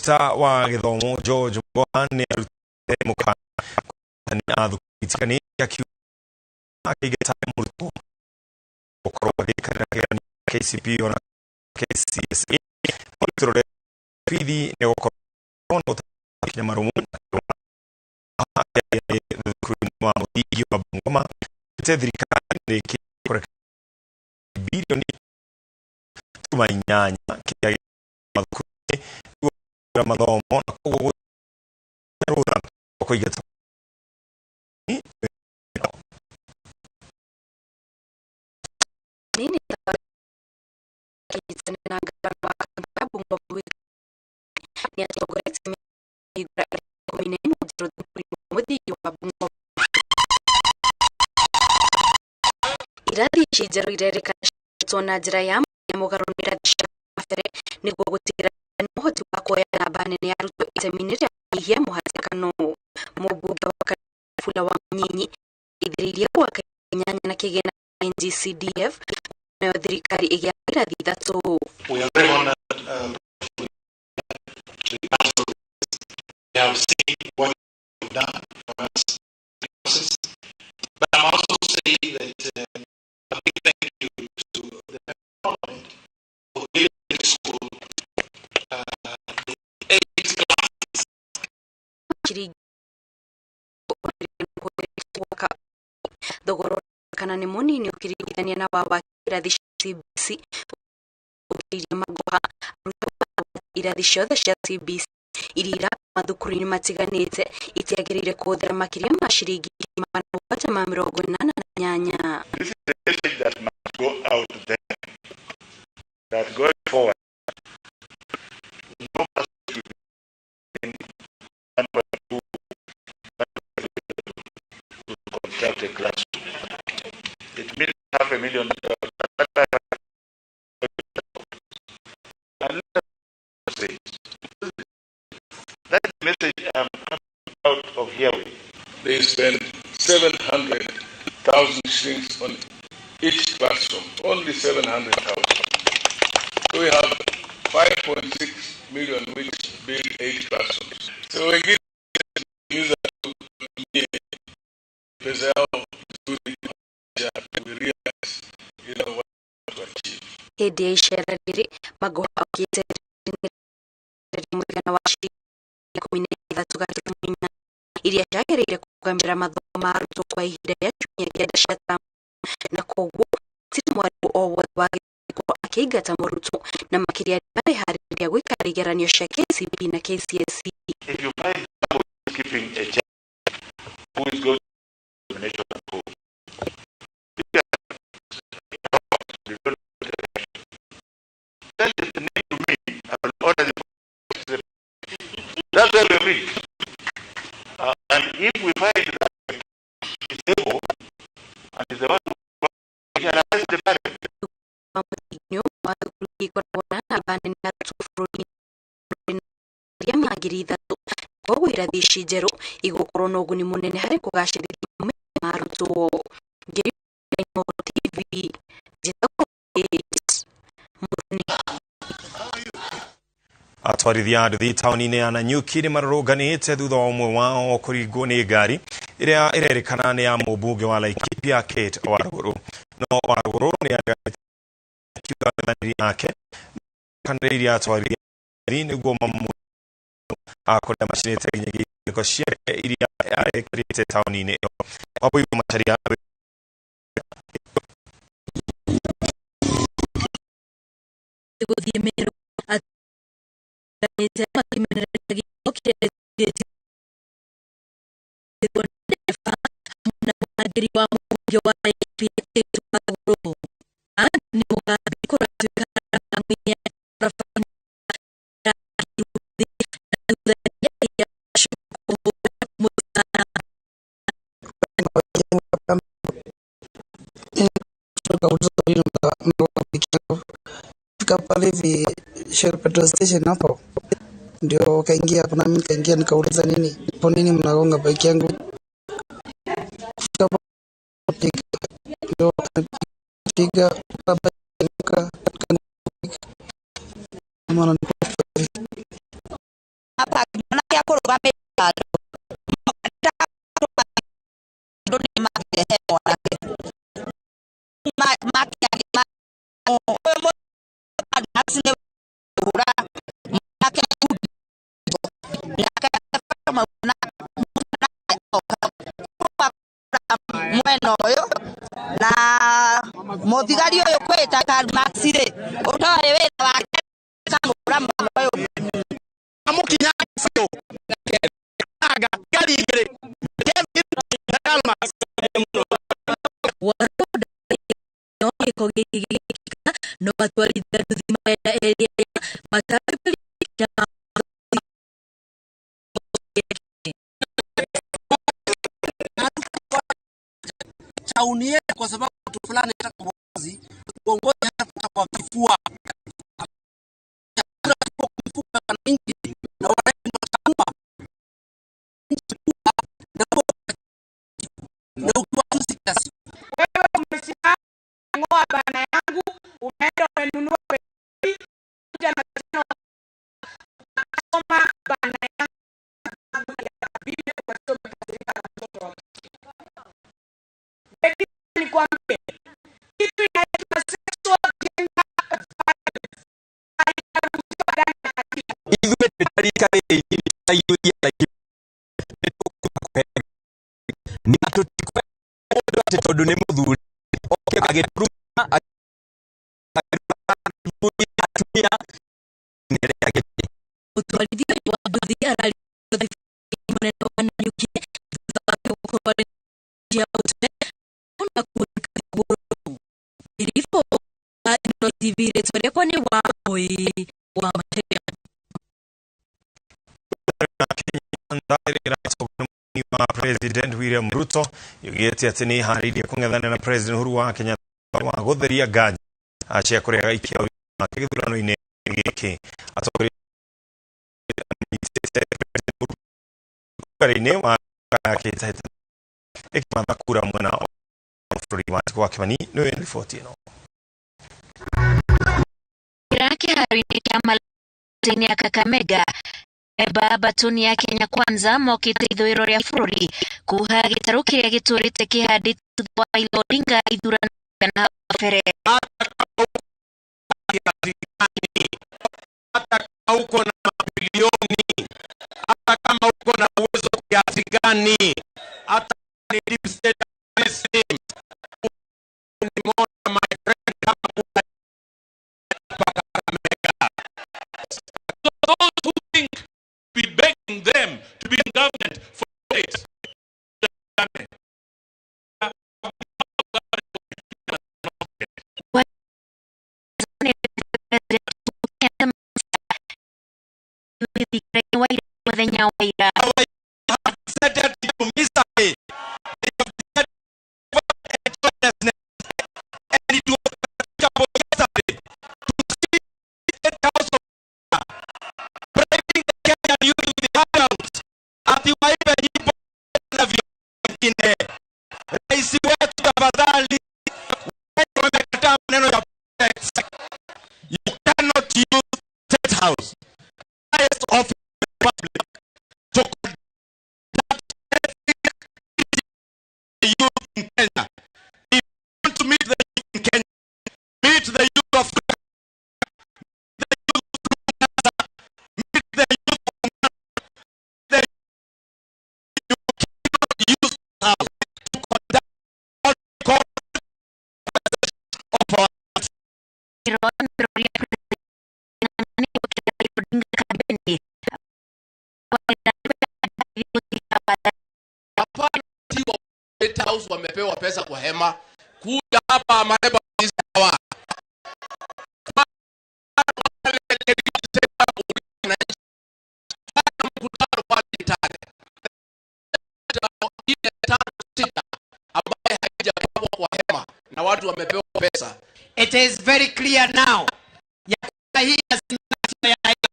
Minista wa gĩthomo George Magoha nĩ arutĩte mũkana a thukuru itiganĩte akiuga akĩingata mũrutwo gũkorwo agĩikarĩra kĩgeranio kĩa KCPE ona KCSE no tũrore bithi nĩ gũkorwo na makinya marũmu thukuru-inĩ wa mũthingi wa Bungoma te thirikari nĩ kũreka bilioni tuma inyanya kĩrĩa mathukuru-inĩ nĩguo mathomo na koguo rũtha rwa kũingata. Nini na ngavana wa kaunti ya Bungoma nĩ atongoretie mĩhĩnga 11 njerũ thukuru-inĩ wa mũthingi wa Bungoma. Irathi ici njerũ irerĩkana ciakĩtwo na njĩra ya mũgarũ na irathi cia kabere nĩguo gũtigĩrĩra na ũhoti wa kuoya namba nene ya arutwo itemi-inĩ rĩa kũnyihia mũhatĩkano. Mũmbunge wa Wafula wa Munyinyi ateithĩrĩirie gwaka inyanya na kĩgĩna NGCDF nayo thirikari ĩgĩaka irathi ithatũ. We are very honored to be part of this. We have seen what you've done for us. But I'm also saying that a big thank you to the government for giving the school the eight classes. Ciringi gwaka thogora kana nĩ mũnini ũkĩringithania na wa waki irathi cia CBC ũkĩrĩirie Magoha arutwo irathi ciothe cia CBC iria irakwo mathukuru-inĩ matiganĩte itiagĩrĩire kũhũthĩra makĩria ma ciringi 788. This is a message that must go out there, that going forward, no person should be in 1.2 to construct a classroom. It means half a million. And let us say, that message I'm coming out of here with. They spend 700,000 shillings on each classroom, only 700,000. So we have 5.6 million which build eight classrooms. So wengine uza tutumie pesa yao vizuri, we realize what to achieve. Hĩndĩ ya icera rĩrĩ Magoha augĩte mũigana wa ciringi 13.8 iria ciagĩrĩire kũrũgamĩrĩra mathomo ma arutwo kwa ihinda rĩa ciumia kenda cia tamu na koguo gũtirĩ mwarimũ o wothe wagĩrĩire gũkorwo akĩingata mũrutwo na makĩria arĩa mareharĩrĩria gũikara igeranio cia KCPE na KCSE. If you find somebody keeping a child who is going to examination at home, if you are, you don't send the name to me, I will order the. That's where we read. And if we find that he's able and is the one who we can arrest the parent. Nĩ ũmwe wa thukuru iria ikoragwo na namba nene ya arutwo bũrũri-inĩ makĩria ma 3,000 koguo irathi ici njerũ igũkorwo na ũguni mũnene harĩ kũgacĩrithia maumĩrĩra ma arutwo. Inooro TV njĩtagwo Kate Muthoni. Atwarithia a nduthi taũni-inĩ ya Nanyuki nĩ marũrũnganĩte thutha wa ũmwe wao kũringwo nĩ ngari ĩrĩa ĩrerĩkana nĩ ya mũmbunge wa Laikipia Kate Warũgũrũ. No Warũgũrũ nĩ areganĩte akiuga ang'ethanĩri ake kanĩrĩirie atwarithia nduthi nĩguo mamu kũrĩa macinĩte nginyagia irĩko ciake iria arekĩrĩte taũni-inĩ ĩyo. Wambui Macharia. Gũthiĩ Meru atiganĩte makĩmenereria gĩko kĩrĩa gĩtigĩtwo nĩ ndereba hamwe na mũrangĩri wa mũmbunge wa Laikipia Kate Warũgũrũ. Anthony Mugambi kũratuĩka mĩhang'o-inĩ ya barabara-inĩ na thutha-inĩ kũhũra mũcana. Fika pale hivi Shell petrol station hapo ndio kaingia hapo, nami nikaingia nikauliza, nini kwa nini mnagonga bike yangu? Kufika hapo piga ndio piga nika. Kũrũgamĩrĩra andũ andũ nĩ mangĩrehe mwanake ũyũ nĩ kũhũra mwanake mwena ũyũ na mũthigari ũyũ kwĩta Karl Marx rĩ ũtoĩ wĩra wake kamũra mwana ũyũ. Amukinya biũ anga ngari igĩrĩ Kevin na Karl Marx. No gĩko gĩkĩ gĩgĩkĩka no atwarithia nduthi marenda erĩ aya matangĩrĩkia. Tauni yetu kwa sababu mtu fulani anataka uongozi, uongozi hata kwa kifua mfuko wananchi na wananchi wataamua na ukiwatusi kiasi. Wewe umesimama ngoa bana yangu, umeenda umenunua pesa kuja na tena soma bana yangu ya vile kwa sababu umekasirika na mtoto wako. Nikwambie kitu inaitwa sexual gender violence haitaruhusiwa ndani ya katiba. Ithuĩ tũtarika na tũtikwenda mũndũ atĩ tondũ nĩ mũthuri oke agĩturuma atumia nĩ gĩtĩ. Mũtwarithia wa nduthi ararĩ mũnene wa Nanyuki thutha wake gũkorwo arĩ ya mũtwe na kuoneka kũgũrũ. Iribũ Inooro TV, rĩtwa rĩakwa nĩ Wambui wa Macharia. Wa President William Ruto yugĩte atĩ nĩ ĩharĩirie kũng'ethanĩra na President Uhuru wa Kenyatta wa gũtheria nganja cia kũrega ikia wake gĩthurano-inĩ gĩkĩ. Atongoria manyitĩte President Uhuru wa kĩhĩtahĩtano ĩkĩmatha kura mwena wa bũrũri wa Wa Kimani nĩwe riboti ĩno. Kĩharo-inĩ kĩa Malindi ya Kakamega Eba Batuni ya Kenya Kwanza mokĩte ithũĩro rĩa bũrũri kuha gĩtarũ kĩrĩa gĩtũrĩte kĩhandĩtwo thutha wa Raila Odinga ithurano na hau kabere. Hata kama uko na mabilioni, hata kama uko na uwezo kiasi gani, hata ni deep state system, nimeona my friend kama kuna Kakamega. So those who think be begging them to be in government for it. Mũthenya wa ira. Have decided to misery. They have decided joylessness. And it was practicable yesterday to see State House of bribing the Kenyan youth with handouts ati waibe nyimbo na vingine. Rais wetu tafadhali, wamekataa maneno ya politics. You cannot use State House, highest office of the republic, to conduct ethnic the youth in Kenya. If you want to meet the youth in Kenya, meet the youth of the youth of Gaza, meet the youth of the you cannot use house to conduct what we call of our Hapana, si wa State House wamepewa pesa kwa hema kuja hapa Mareba hawa mkutano pale Kitale 4, 5, 6 ambaye haijapangwa kwa hema na watu wamepewa pesa. It is very clear now ya kwamba hii azimio sio ya Raila.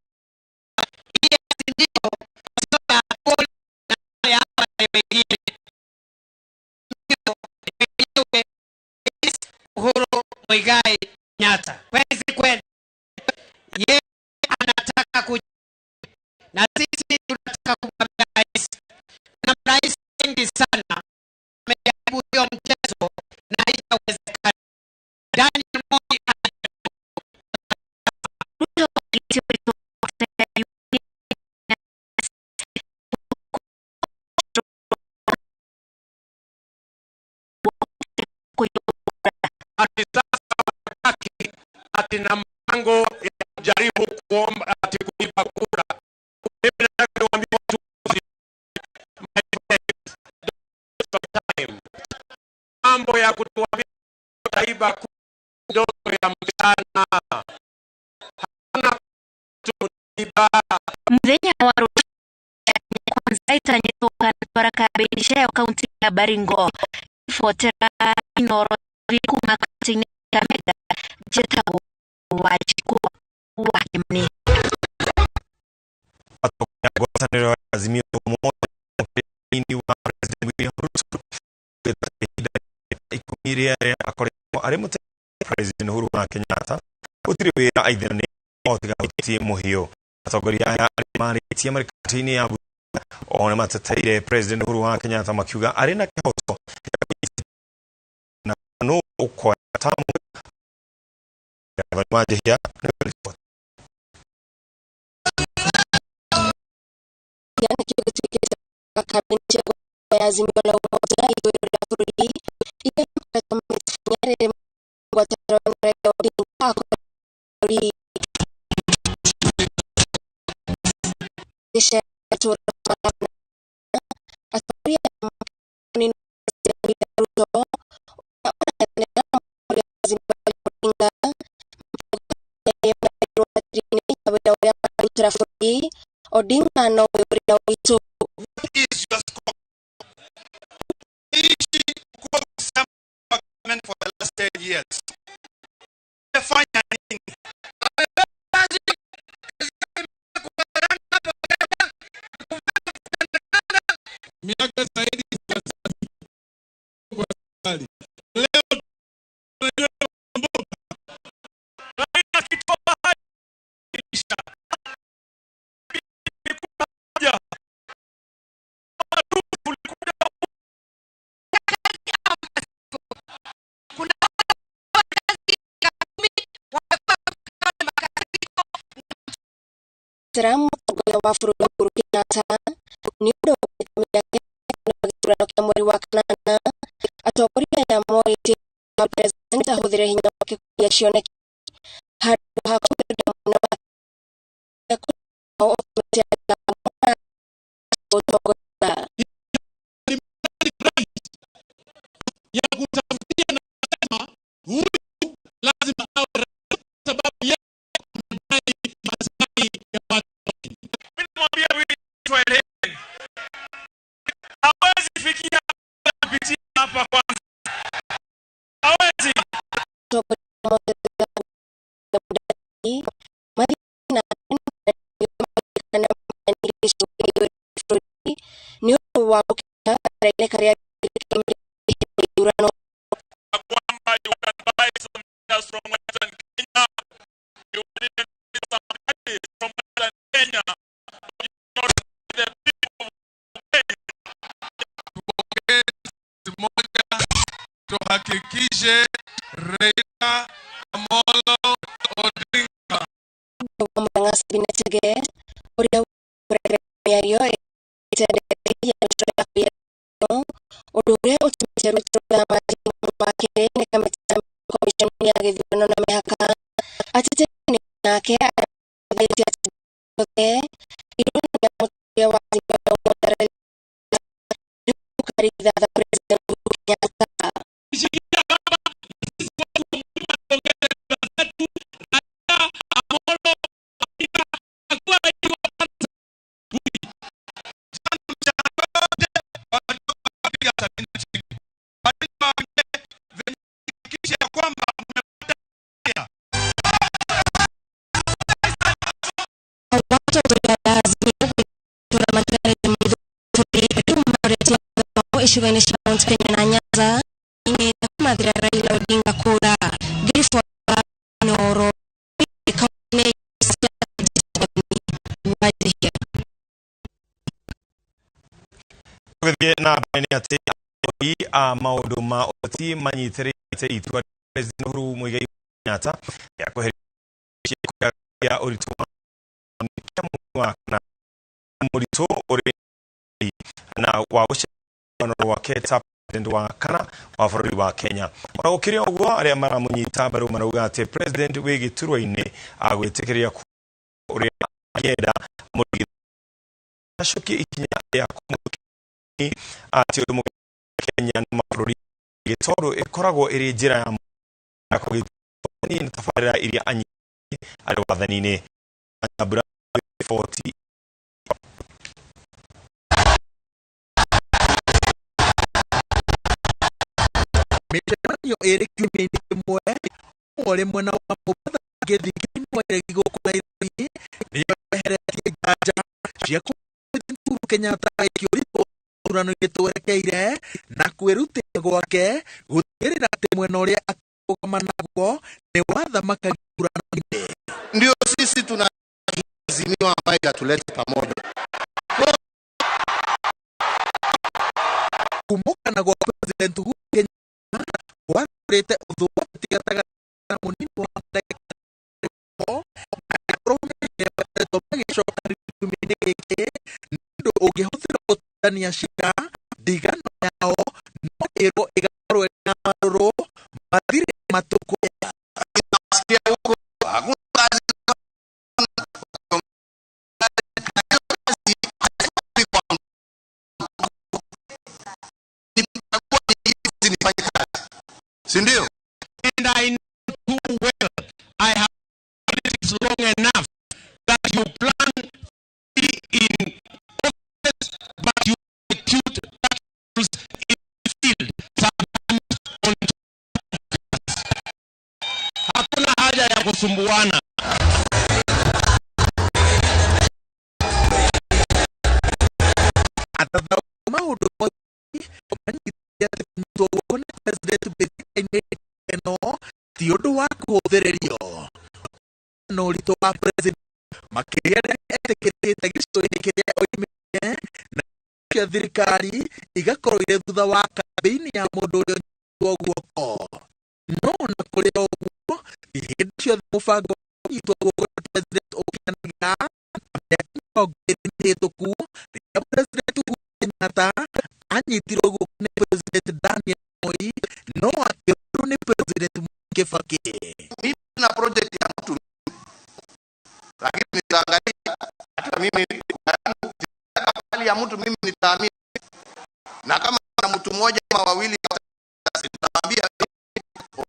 Hii azimio sio ya Paul na ya hawa wengine. Wenyewe Uhuru Muigai Kenyatta. Kweli si kweli? Yeye anataka ku na sisi tunataka. Ati sasa wanabaki ati na mpango ya kujaribu kuomba ati kuiba kura. Mimi nataka niwaambie watu, my friends, don't waste time. Mambo ya kutuambia utaiba kura ndoto ya mchana. Hakuna kuiba. Muthenya wa rũciũ Kwanza itanyĩtwo gũkanatwara kambĩini ciayo kaunti ya Baringo ibotera Inooro TV kuma kaunti-inĩ ya Kakamega. Njĩtagwo Wanjikũ wa Kĩmani. Atongoria a ngwatanĩro ya Azimio la Umoja mũtĩ wa President William Ruto ihinda 10 rĩa akoretwo arĩ mũteithia President Uhuru wa Kenyatta gũtirĩ wĩra aithanĩtie o tiga gũtie mũhiũ. Atongoria aya arĩa marĩtie marĩ kaunti-inĩ ya Busia o nĩ mateteire President Uhuru wa Kenyatta makiuga arĩ na kĩhoto gĩa kũnyita na nũ ũkoya tamu. Gathoni Wanjihia nĩwe riboti. Nĩkĩo gĩtuĩkĩte kambĩini cia ya Azimio la Umoja ithũĩro rĩa bũrũri iria makoretwo magĩtabania rĩrĩ ngwatanĩro na Raila Odinga akoretwo gĩcera itũũra Malaba. Atongoria aya nĩ William Ruto ũrĩa ũrang'ethanĩra na mũtongoria wa Azimio Raila Odinga matirĩ ya wĩra ũrĩa mararutĩra bũrũri. Odinga nowe ũrĩ na ũritũ. Is your score? Ishi kuwa government for the last 10 years. Umefanya nini? Miaka zaidi ya kwa serikali. Leo tunajua Raila akitoa ahadi isha. Moja. Ulikuja. Kuna Tera mũtongoria wa bũrũri Uhuru Kenyatta nĩ ũndũ wa itemi rĩake gĩthurano kĩa mweri wa kanana. Atongoria aya morĩtie President ahũthĩre hinya wake kũgiria cioneki handũ ha kũgeria mwena wake ũtũmĩte ũtongoria. Ya kutafutia na kusema huyu lazima awe rais sababu yeye anadai maslahi ya watu. Mimi namwambia William tuelewe. Hawezi fikia kupitia hapa kwanza. Hawezi. Mũtongoria mathiĩ na bũrũri nĩ ũndũ wa gũkinya gataroinĩ karĩa ithurano. Kwamba you can buy some leaders from Western Kenya. You can even buy some parties from Western Kenya. But you not the people of Kenya. Moja, tuhakikishe Raila Amolo Odinga wa Murang'a Sabina Chege ũrĩa ũrehere mĩario ũndũ ũrĩa ũtũmĩte Ruto gũthama wa kerĩ nĩ kamĩtĩ ya commission ya gĩthurano na mĩhaka atete nake arĩa atĩ othe ironania mũtongoria wa Azimio la Umoja Raila nĩ gũkarithatha President Uhuru Kenyatta. Shikilia baba, sisi watu wa mlima tuongeze kura zetu. Raila Amolo Odinga akuwa rais wa tano. Jana mchana yote walipiga Sabina chini. Waambie venye hakikisha ya kwamba mmepata. Icigo-inĩ cia Mount Kenya na Nyanza inĩ mathira Raila Odinga kura ngiribota Inooro kaunti-inĩ cia Wanjihia. Tũgĩthiĩ na mbere nĩ atĩ arori a maũndũ ma ũteti manyitĩrĩire itua rĩa President Uhuru Muigai Kenyatta rĩa kweheria kĩa ũritũ wa kĩa mweri wa kana mũritũ ũrĩ na wa gũcererwo rwake ta President wa kana wa bũrũri wa Kenya. Ona gũkĩrĩ ũguo, arĩa maramũnyita mbaru marauga atĩ president wĩ gĩturwa-inĩ agwĩtĩkĩria ũrĩa angĩenda mũrigithia acokie ikinya rĩa kũmũthũkia atĩ ũndũ Kenya na mabũrũri mangĩ tondũ ĩkoragwo ĩrĩ njĩra ya kũgitĩra na tabarĩra iria anyitĩte arĩ wathani-inĩ. Nyambura riboti. Mĩcemanio ĩrĩ kiumia-inĩ kĩmwe, ũmwe ũrĩ mwena wa Mombatha ũngĩ thinga-inĩ wa iregi gũkũ Nairobi, nĩyo yeheretie nganja cia kũmũthurithia Uhuru Kenyatta agĩikio ũritũ wa ithurano-inĩ twerekeire na kwĩrutĩra gwake gũtigĩrĩra atĩ mwena ũrĩa akarũgama naguo nĩ wathamaka gĩthurano-inĩ. Ndio sisi tuna azimio ambayo itatuleta pamoja. Kumũkana gwa President Uhuru Kenyatta gwatũrĩte ũthũ gatagatĩ na mũnini wa ndagĩtarĩ na arũme arĩa makoretwo magĩcokanĩrĩria kiumia-inĩ gĩkĩ nĩ ũndũ ũngĩhũthĩrwo gũtuithania cira ndigano yao no ĩrwo ĩgakorwo ĩrĩ na marũrũ mathirĩ matũkũya. Nasikia huko hakuna kazi. Si ndio? And I know too well, I have politics long enough that you plan to be in office, but you execute battles in the field, sometimes on top. Hakuna haja ya kusumbuana. Athathaũri maũndũ mothe manyitĩte atĩ kũnyitwo guoko nĩ president mbĩtĩka-inĩ ĩno ti ũndũ wa kũhũthĩrĩrio na ũritũ wa president makĩria rĩrĩa etĩkĩrĩte gĩcigo-inĩ kĩrĩa oimĩte na cia thirikari igakorwo irĩ thutha wa kambĩini ya mũndũ ũrĩa ũnyitĩtwo guoko. No ona kũrĩ o ũguo, ti hĩndĩ ciothe mũbango wa kũnyitwo guoko nĩ president ũkinyanagĩra na mĩaka 20 mĩhĩtũku rĩrĩa president Uhuru Kenyatta anyitirwo guoko nĩ president Daniel Moi no akĩũrwo nĩ president Mwai Kibaki. Mimi na project ya mtu, lakini nitaangalia hata mimi hali ya mtu, mimi nitaamini, na kama na mtu mmoja ama wawili nitaambia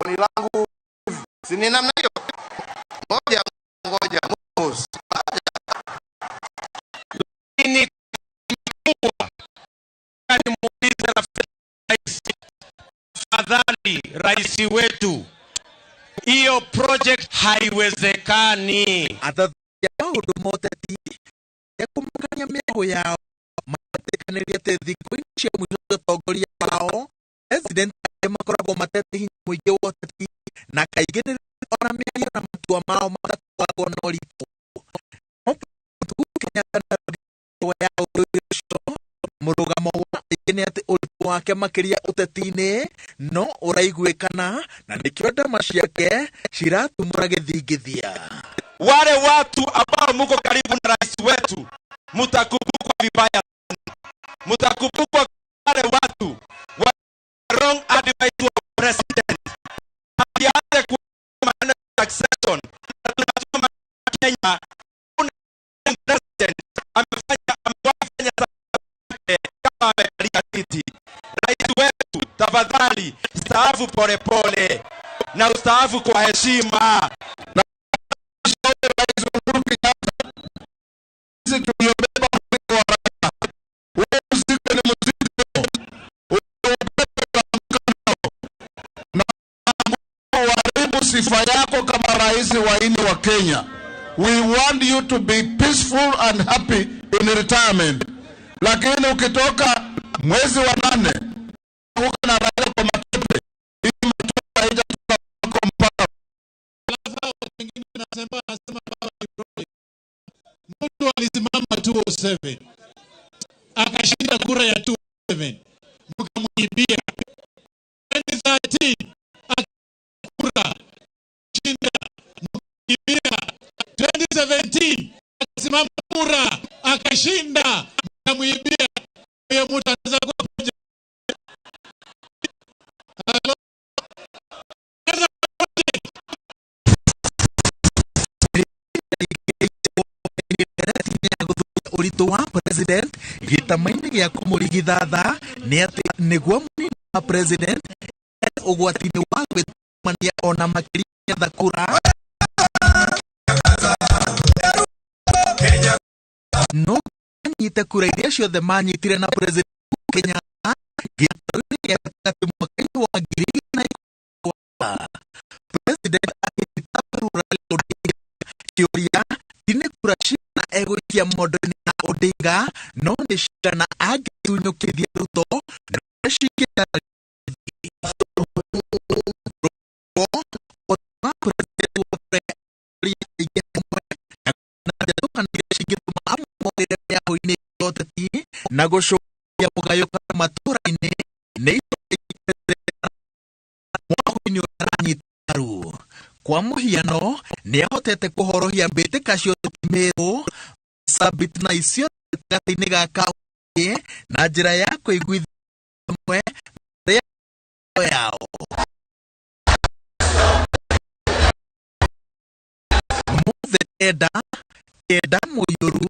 oni langu si ni namna hiyo. Ngoja ngoja Moses. Lakini nimuulize rafiki rais, tafadhali rais wetu, hiyo project haiwezekani. Athathaũri a maũndũ ma ũteti tekũmakania mĩahũ yao maretĩkanĩria atĩ thikũ-inĩ cia mũico cia ũtongoria wao president arĩa makoragwo matete hinya mũingĩ wa ũteti na kaingĩ nĩ ona mĩario na matua mao matakuagwo na ũritũ. No President Uhuru Kenyatta nĩarũgĩte ya ũndũ ũcio mũrũgamo wa aingĩ nĩ atĩ ũritũ wake makĩria ũteti-inĩ no ũraiguĩkana na nĩkĩo ndama ciake ciratumũra gĩthingithia. Wale watu ambao muko karibu na rais wetu mtakumbukwa vibaya sana. Mtakumbukwa wale watu wa wrong advice wa president. Akianza ku maneno ya succession, na tunajua Kenya kuna president amefanya kama amekalia kiti. Rais wetu, tafadhali staafu polepole na ustaafu kwa heshima. Na Rais Uhuru Kenyatta, sisi tuliobeba mzigo wa Raila, huo mzigo ni mzito, uliobeba ukaamka nao na uharibu sifa yako kama rais wa nne wa Kenya. We want you to be peaceful and happy in retirement. Lakini ukitoka mwezi wa 8 uko na Raila kwa matope, hii matope haitatoka kwako mpaka. Wengine nasema baba ni project. Mtu alisimama 207 akashinda kura ya 207, mkamwibia. 2013 akakura shinda, mkamwibia. 2017 akasimama kura akashinda, mkamwibia. Huyo mtu anaweza kuwa project. Ũritũ wa president gĩtama-inĩ gĩa kũmũrigithatha nĩ atĩ nĩguo mũnini wa president ũgwati-inĩ wa gwĩtumania ona makĩria thakura no anyite kura iria ciothe manyitire na president Kenyatta gĩtarũ-inĩ gĩa gatagatĩ mwaka-inĩ wa 2010. President akĩnyita mbaru Raila Odinga, kĩũria ti nĩ kura cigana egũikia mondo-inĩ ya Odinga no nĩ cigana angĩtunyũkithia Ruto na ũrĩa cingĩtarĩria na gũcũkia mũgayũkano matũũra-inĩ nĩ mwahu-inĩ ũrĩa aranyita mbaru. Kwa mũhiano nĩ ahotete kũhorohia mbĩtĩka cia ũteti Meru, Marsabit na Isiolo gatagatĩ-inĩ ga kaunti na njĩra ya kũiguithia amwe marĩa yao. Mothe kenda kenda mũiyũru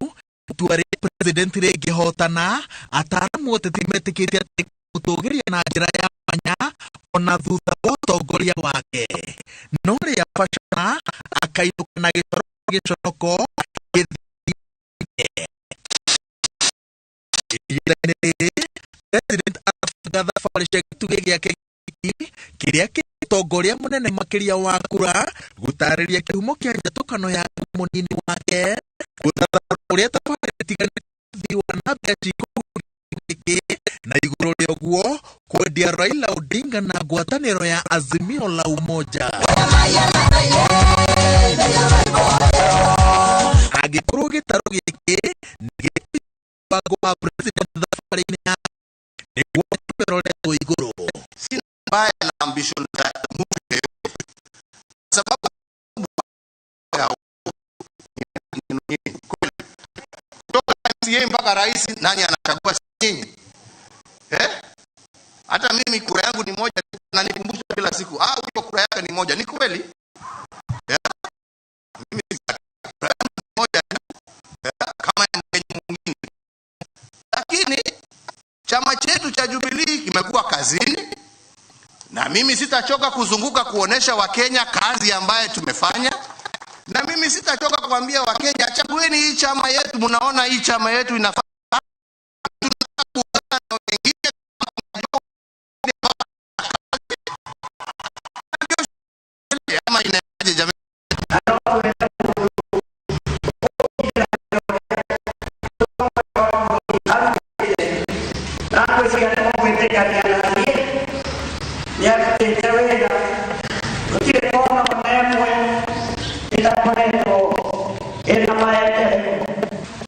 itua rĩa president rĩngĩhotana, ataaramu ũteti metĩkĩtie atĩ gũtũgĩria na njĩra ya mwanya ona thutha wa ũtongoria wake, no rĩa bacana akainũka na gĩconoko gĩthie. Ihinda-inĩ rĩrĩ president arabanga thabarĩ cia gĩtugĩ gĩake kĩrĩa kĩtongoria mũnene makĩria wa kura gũtarĩria kĩhumo kĩa njatũkano ya mũnini wake gũthathaũra ũrĩa tabarĩra itiganĩte ũthii wa na mbere gĩkĩ na igũrũ rĩa ũguo kwendia Raila Odinga na ngwatanĩro ya Azimio la Umoja. Angĩkorwo gĩtarũ gĩkĩ nĩ gĩkũbango wa president thabarĩ-inĩ ya nĩguo tũroretwo igũrũ. Sina mbaya na ambition za mtu yeyote, sababu ya kweli kutoka MCA mpaka rais, nani anachagua? Si nyinyi eh? Hata mimi kura yangu ni moja, na nikumbusha kila siku, ah, huyo kura yake ni moja. Ni kweli yeah? Mimi kura yangu ni moja yeah? Kama ya Mkenya mwingine, lakini chama chetu cha Jubilee kimekuwa kazini, na mimi sitachoka kuzunguka kuonesha Wakenya kazi ambaye tumefanya, na mimi sitachoka kuambia Wakenya, chagueni hii chama yetu. Mnaona hii chama yetu inafanya, tunataka kuungana na wengine ama inaje jamii? Nĩarutĩte wĩra gũtirĩ kona ona ĩmwe ĩtakoretwo ĩna maendeleo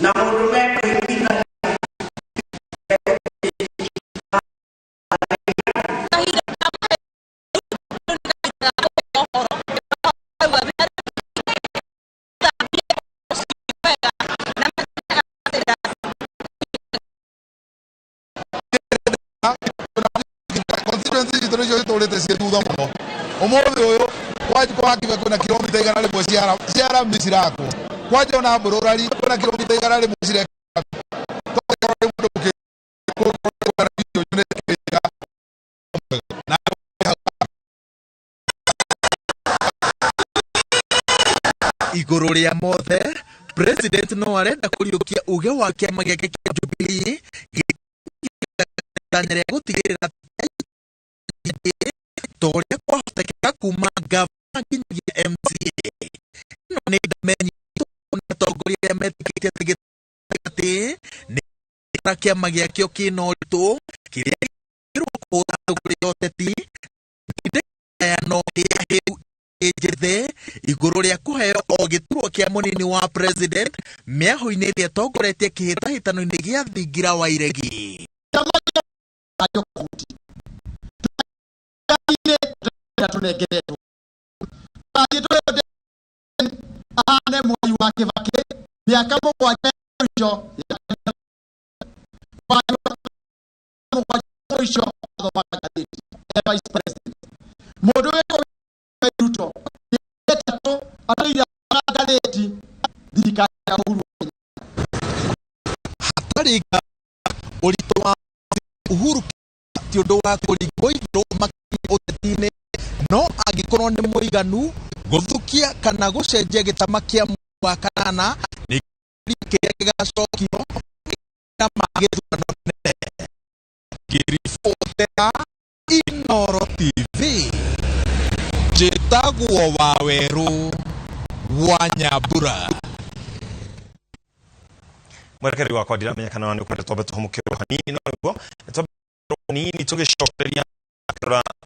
na mũndũ mekũiguithania. Constituency citũ nĩcio citũrĩte ciĩ thutha mũno. Ũmũthĩ ũyũ kwa Kibe kwĩna kilomita 100 cia rami cirakwo, kwanja ona Mbũrũrari kwĩna kilomita 100 cirekwo. Igũrũ rĩa mothe president no arenda kũriũkia uge wa kĩama gĩake kĩa Jubilee gĩtanya rĩa gũtigĩrĩra ta ũrĩa kwahotekeka kuma gavana nginyagia MCA. Ĩno nĩ ndamenyitwo nĩ atongoria arĩa metĩkĩtie atĩ gĩtagatĩ nĩ kĩama gĩakĩo kĩna ũritũ kĩrĩa gĩkĩrwo kũhũra thũgũrĩ ya ũteti gayano ĩrĩa hĩu njĩthĩ igũrũ rĩa kũheo o gĩturwa kĩa mũnini wa president mĩahũ-inĩ ĩrĩa ĩtongoretie kĩhĩtahĩtano-inĩ gĩa thingira wa iregi. Ahane mwai wa Kibaki mĩaka 7 ya mũico mũico athomaga ngathĩti e vice president. Mũndũ wĩtwo Ruto mĩaka 3 atũire ngathĩti thirikari ya Uhuru Kenyatta. Hatarĩ nganja ũritũ wa Uhuru Kenyatta ti ũndũ wa kũringwo itherũ makĩria ũteti-inĩ, no angĩkorwo nĩ mũiganu gũthũkia kana gũcenjia gĩtama kĩa mweri wa kanana nĩ kĩũria kĩrĩa gĩgacokio nĩ ma gĩthurano kĩnene. Ngĩribotera Inooro TV, njĩtagwo Wawerũ wa Nyambura. Mwerekeri wakwa ndiramenya kana nĩ ũkwenda twambe tũhũmũkĩrwo hanini, no nĩguo twambe hanini tũgĩcokereria.